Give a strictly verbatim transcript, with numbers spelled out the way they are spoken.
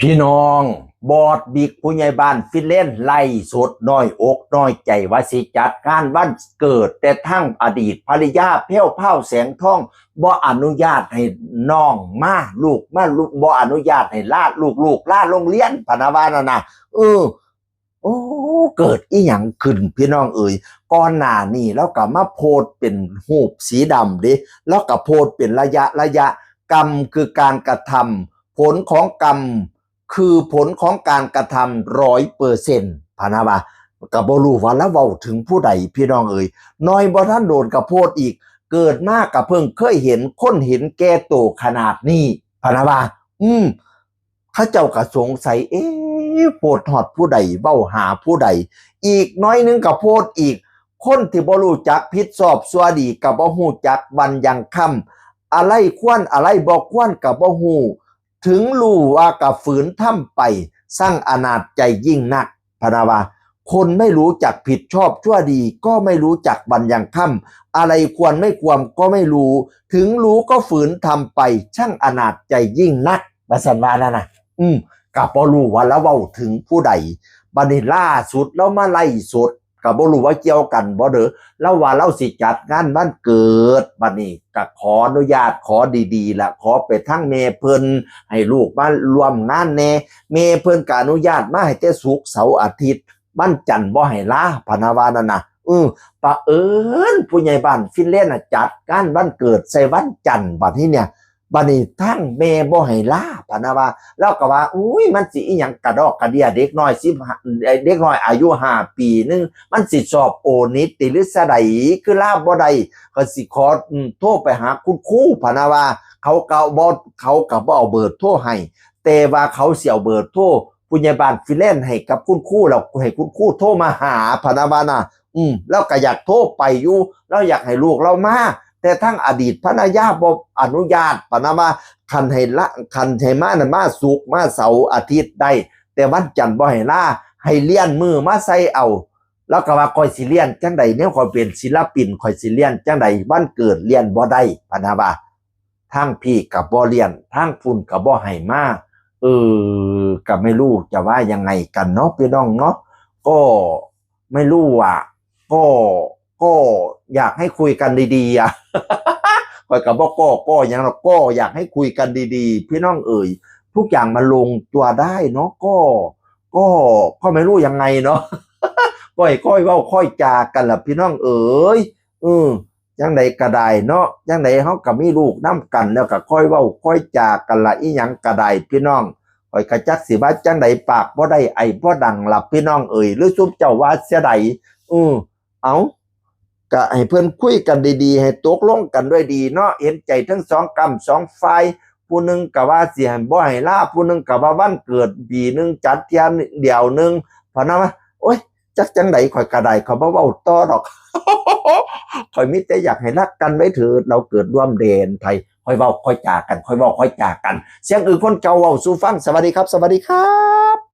พี่น้อง บอสบิ๊กผู้ใหญ่บ้านฟินแลนด์ไลฟ์สดน้อยอกน้อยใจว่าสิจัดงานวันเกิด แต่ทั้งอดีตภรรยาแพ้วพราวแสงทองบ่อนุญาตให้น้องมา ลูกมา ลูกบ่อนุญาตให้ลา ลูกๆลาโรงเรียนพะนะว่านั่นนะ เออ โอ้ เกิดอีหยังขึ้นพี่น้องเอ๋ย ก่อนหน้านี้ลาวก็มาโพสต์เป็นรูปสีดำเด้ ลาวก็โพสต์เป็นระยะระยะ กรรมคือการกระทำ ผลของกรรมคือผลของการกระทำร้อยเปอร์เซ็นต์พะนะว่า ก็บ่ฮู้ว่าลาวเว้าถึงผู้ใดพี่น้องเอ๋ย น้อยบ่ทันโดนก็โพสต์อีก เกิดมาก็เพิ่งเคยเห็นคนเห็นแก่โตขนาดนี้พะนะว่า อืม เขาเจ้าก็สงสัย เอ๊ะ โพสต์ฮอดผู้ใด เว้าหาผู้ใด อีกน้อยหนึ่งก็โพสต์อีก คนที่บ่ฮู้จักผิดชอบชั่วดีก็บ่ฮู้จักวันยังค่ำ อะไรควรอะไรบ่ควรก็บ่ฮู้ ถึงรู้ว่าก็ฝืนทำไป ช่างอนาถใจยิ่งนัก พะนะว่า คนไม่รู้จักผิดชอบชั่วดีก็ไม่รู้จักวันยังค่ำ อะไรควรไม่ควรก็ไม่รู้ ถึงรู้ก็ฝืนทำไป ช่างอนาถใจยิ่งนัก ว่าซั่นว่านั่นน่ะ อืม ก็บ่ฮู้ว่าลาวเว้าถึงผู้ใด บัดนี้ล่าสุดลาวมาไลฟ์สด ก็บ่ฮู้ว่าเกี่ยวกันบ่เด้อ ลาวว่าลาวสิจัดงานวันเกิด บัดนี้ก็ขออนุญาต ขอดีๆ ละ ขอไปทางแม่เพิ่น ให้ลูกมาร่วมงานแหน่ แม่เพิ่นก็อนุญาตมาให้แต่ศุกร์เสาร์อาทิตย์ วันจันทร์บ่ให้ลา พะนะว่านั่นน่ะ เออ ปะเอิญผู้ใหญ่บ้านฟินแลนด์น่ะจัดงานวันเกิดใส่วันจันทร์ บัดนี้เนี่ย บัดนี้ทางแม่บ่ให้ลา พะนะว่า ลาวก็ว่า อุ้ย มันสิอีหยังกะดอกกะเดี้ย เด็กน้อยสิบห้า เด็กน้อยอายุห้าปีหนึ่ง มันสิสอบโอนิตติหรือซะใด คือลาบ่ได้ ก็สิขอ อืม โทรไปหาคุณครู พะนะว่า เขาก็บ่ เขาก็บ่เอาเบอร์โทรให้ แต่ว่าเขาสิเอาเบอร์โทรผู้ใหญ่บ้านฟินแลนด์ให้กับคุณครู แล้วให้คุณครูโทรมาหา พะนะว่าน่ะ อืม ลาวก็อยากโทรไปอยู่ ลาวอยากให้ลูกลาวมา แต่ทางอดีตภรรยาบ่อนุญาต พะนะว่า คันให้ละ คันให้มาน่ะมาศุกร์มาเสาร์อาทิตย์ได้ แต่วันจันทร์บ่ให้ลา ให้เลื่อนมื้อมาใส่เอา ลาวก็ว่า ข้อยสิเลื่อนจั่งใด แนวข้อยเป็นศิลปิน ข้อยสิเลื่อนจั่งใด วันเกิดเลื่อนบ่ได้ พะนะว่า ทางพี้ก็บ่เลื่อน ทางพุ้นก็บ่ให้มา เออ ก็ไม่รู้จะว่ายังไงกันเนาะพี่น้องเนาะ ก็ไม่รู้อ่ะ ก็ ก็อยากให้คุยกันดีๆอะ ข้อยก็บ่ ก็ ก็หยังหรอก ก็อยากให้คุยกันดีๆ พี่น้องเอ๋ย ทุกอย่างมันลงตัวได้เนาะ ก็ ก็ ก็ไม่รู้ยังไงเนาะ ค่อยๆเว้าค่อยจากันล่ะพี่น้องเอ๋ย เออ จั่งใดก็ได้เนาะ จั่งใดเฮาก็มีลูกนำกัน แล้วก็ค่อยเว้าค่อยจากันล่ะ อีหยังก็ได้พี่น้อง ข้อยก็จักสิว่าจั่งใด ปากบ่ได้ไอบ่ดังล่ะพี่น้องเอ๋ย หรือซุมเจ้าว่าเสียใด เออ เอา ก็ให้เพิ่นคุยกันดีๆ ให้ตกลงกันด้วยดีเนาะ เห็นใจทั้งสองก้ำสองฝ่าย ผู้หนึ่งก็ว่าสิให้บ่ให้ลา ผู้หนึ่งก็ว่าวันเกิดปีหนึ่งจัดเทื่อเดียวหนึ่ง พะนะว่า โอ๊ย จักจั่งใดข้อยก็ได้ ข้อยบ่เว้าต่อดอก ข้อยมีแต่อยากให้รักกันไว้เถิด เราเกิดร่วมแดนไทย ค่อยเว้าค่อยจากัน ค่อยเว้าค่อยจากัน เสียงอื่นคนเก่าเว้าสู่ฟัง สวัสดีครับ สวัสดีครับ